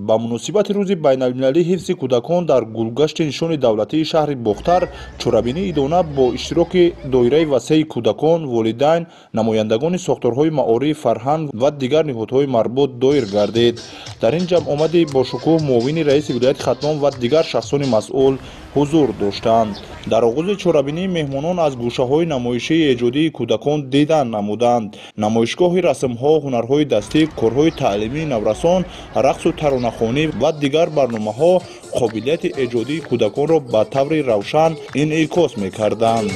Ба муносибати рӯзи байналмилалии ҳифзи кӯдакон дар гулгашти нишони давлатии шаҳри Бохтар чорабинии идона бо иштироки доираи васеи кӯдакон, волидайн, намояндагони сохторҳои маориф, фарҳанг ва дигар ниҳодҳои марбут доир гардид. Дар ин ҷамъомади бошукӯҳ муовини раиси вилояти Хатлон ва дигар шахсони масъул ҳузур доштанд. Дар оғози чорабинӣ меҳмонон аз гӯшаҳои намоишии эҷодии кӯдакон дидан намуданд. Намоишгоҳи расмҳо, ҳунарҳои дастӣ, корҳои таълимии наврасон, рақсу таронахонӣ ва дигар барномаҳо қобилияти эҷодии кӯдаконро ба таври равшан инъикос мекарданд.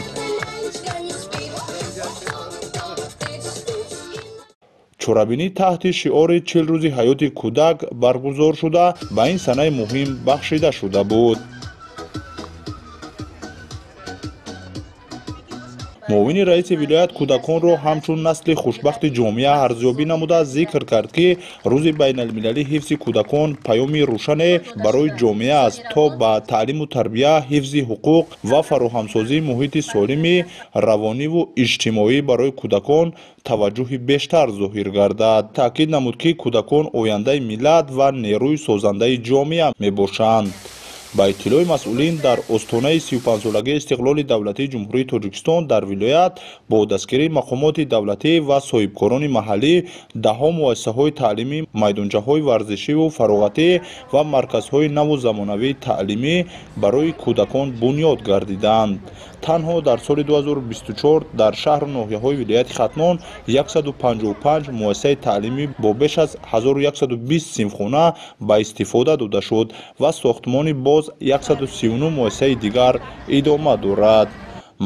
Чорабинӣ таҳти шиори 40 рӯзи ҳаёти кӯдак баргузор шуда, ба ин санаи муҳим бахшида шуда буд. Муовини раиси вилоят кӯдаконро ҳамчун насли хушбахти ҷомеа арзёбӣ намуда зикр кард, ки рӯзи байналмилалии ҳифзи кӯдакон паёми рӯшане барои ҷомеа аст, то ба таълиму тарбия, ҳифзи ҳуқуқ ва фароҳамсозии муҳити солими равониву иҷтимоӣ барои кӯдакон таваҷҷӯҳи бештар зоҳир гардад. Таъкид намуд, ки кӯдакон ояндаи миллат ва нерӯи созандаи ҷомеа мебошанд. Ба иттилои масъулин, дар остонаи 35-солагии истиқлоли давлатии Ҷумҳурии Тоҷикистон дар вилоят бо дастгирии мақомоти давлатӣ ва соҳибкорони маҳаллӣ даҳҳо муассисаҳои таълимӣ, майдончаҳои варзишиву фароғатӣ ва марказҳои наву замонавии таълимӣ барои кӯдакон бунёд гардиданд. Танҳо дар соли 2024 дар шаҳру ноҳияҳои вилояти Хатлон 155 муассисаи таълимӣ бо беш аз 1120 синфхона ба истифода дода шуд ва сохтмони боз 139 муассисаи дигар идома дорад.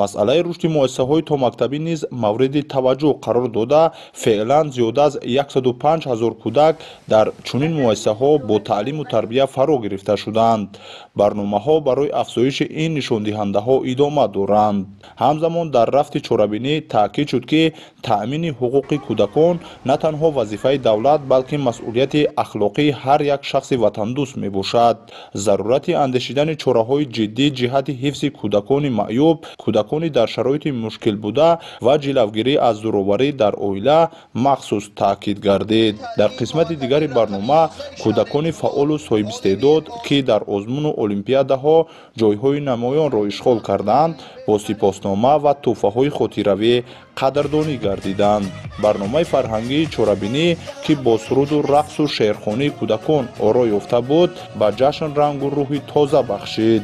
Масъалаи рушди муассисаҳои томактабӣ низ мавриди таваҷҷӯҳ қарор дода, феълан зиёда аз 105 ҳазор кӯдак дар чунин муассисаҳо бо таълиму тарбия фаро гирифта шуданд. Барномаҳо барои афзоиши ин нишондиҳандаҳо идома доранд. Ҳамзамон дар рафти чорабинӣ таъкид шуд, ки таъмини ҳуқуқи кӯдакон на танҳо вазифаи давлат, балки масъулияти ахлоқии ҳар як шахси ватандӯст мебошад. Зарурати андешидани чораҳои ҷиддӣ ҷиҳати ҳифзи кӯдакони маъюб, кӯдакони дар шароити мушкил буда ва ҷилавгирӣ аз зӯроварӣ дар оила махсус таъкид гардид. Дар қисмати дигари барнома кӯдакони фаъолу соҳибистеъдод, ки дар озмуну олимпиадаҳо ҷойҳои намоёнро ишғол карданд, бо сипоснома ва тӯҳфаҳои хотиравӣ қадрдонӣ гардиданд. Барномаи фарҳангии чорабинӣ, ки бо суруду рақсу шеърхонии кӯдакон оро ёфта буд, ба ҷашн рангу рӯҳи тоза бахшид.